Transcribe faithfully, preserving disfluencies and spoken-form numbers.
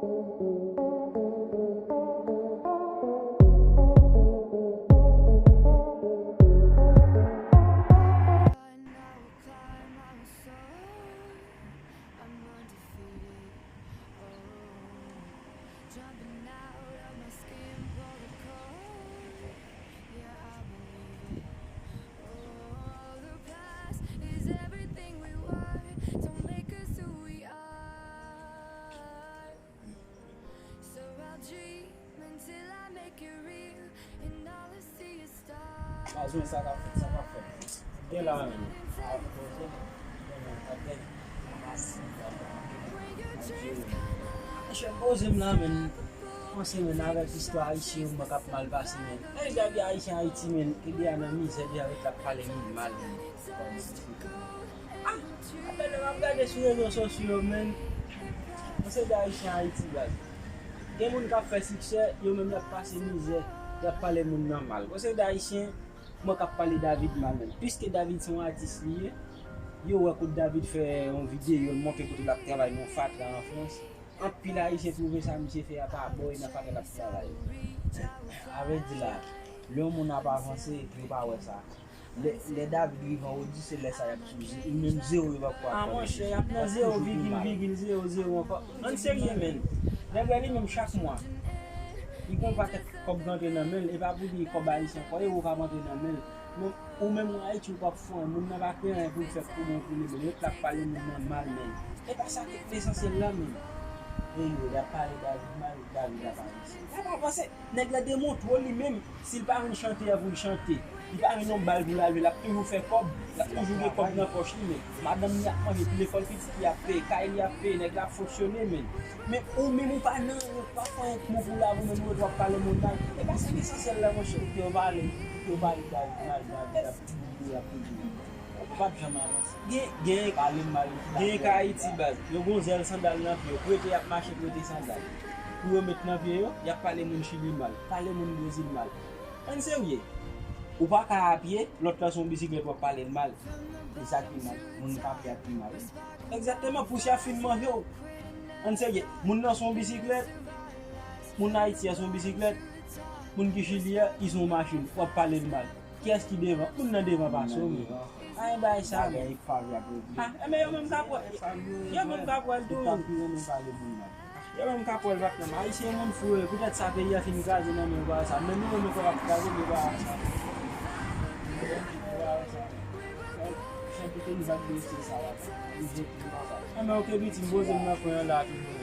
Jumping out of my skin for the cold. Yeah, I believe it. Oh, the past is everything we were. Don't make us who we are. So I'll dream until I make it real, and all I see is stars. Pazwen sa k ap fèt, sa k ap fèt. Gen la menm. Monchè, poze m la menm. Panse menm avèk istwa ayisyen yo, mwen k ap mal pase menm. Ey, gade ayisyen Ayiti menm, ki deja nan mizè, deja ret la ap pale moun mal menm. Ah, apre lè m ap gade sou rezo sosyo yo menm, panse de ayisyen Ayiti baz. Gen moun k ap fè siksè, yo menm y ap pase mizè, y ap pale moun nan mal. Panse de ayisyen, mwen k ap pale David mal menm. Piske David se yon atis li ye, yo wè kote David fè yon videyo, l montre kote l ap travay nan yon fatra an Frans. Anpil ayisyen twouve sa misye fè a pa bon, e nan fatra l ap travay. A vrè di la, lè yon moun ap avanse, yo pa wè sa. Lè, lè David rive anwo di, se lè sa y ap sou ze-, menm zewo yo p ap pran. Ah, monchè, y ap nan zewo vigil vigil zewo zewo ankò. Ann serye, menn. Nèg la li menm chak mwa, li gon pakèt kòb k antre nan men l, e pa pou di kòb ayisyen ankò, ewo k ap antre nan men l. Men ou menm ou Ayiti, ou p ap fè anyen, moun nan pa kreye anyen pou l fè pou moun pou li, menn. Yo t ap pale moun nan mal, menn. E pa sa ki lesansyèl la, menn. Eyo, y ap pale David mal, David ap avanse. Y ap avanse. Nèg la demontre w li menm, si l pa vin chantè pou l chante, li pa vin yon bal pou l al jwe, l ap toujou fè kòb, l ap toujou gen kòb nan pòch li, men madanm li ap manje, lekòl pitit li ap peye, kay li ap peye, nèg la ap fonksyone, men. Men ou menm ou pa nan, ou pa fè yon mo pou lavi, ou menm ou ret w ap pale moun mal. E pa sa ki esansyèl la, monchè. Yo pale, yo pale mal, mal, mal, mal, ap toujou, ap toujou. Ou p ap janm avanse. Gen, gen, pale mal, gen ka Ayiti baz. Yo gon zèl sandal nan pye yo. Prete y ap mache prete sandal. Pou yo met nan pye yo, y ap pale moun Chili mal, pale moun Brezil mal. Ann serye. Ou pa ka a pye, lòt la se yon bisiklèt w ap pale l mal. E sa k pi mal. Moun k a pye a pi mal. Egzakteman, pousyè a fin manje w. Ann serye. Moun nan se yon bisiklèt. Moun Ayiti a se yon bisiklèt. Moun ki Chili a, li se yon machin. W ap pale l mal. Kiyès ki devan? Moun nan devan pase w, men. Ay, bagay sa, men. Ah, enben yo menm k ap wè. Yo menm k ap wè l tou, men. Yo menm k ap wè l, patnè m. Ayisyen moun fou yo ye. Poutèt sa peyi a fin kraze nan men yo, bagay sa. Men nou menm nou kapab kraze, men bagay sa. Enben, oke, pitit, m poze m nan kwen an la, tou.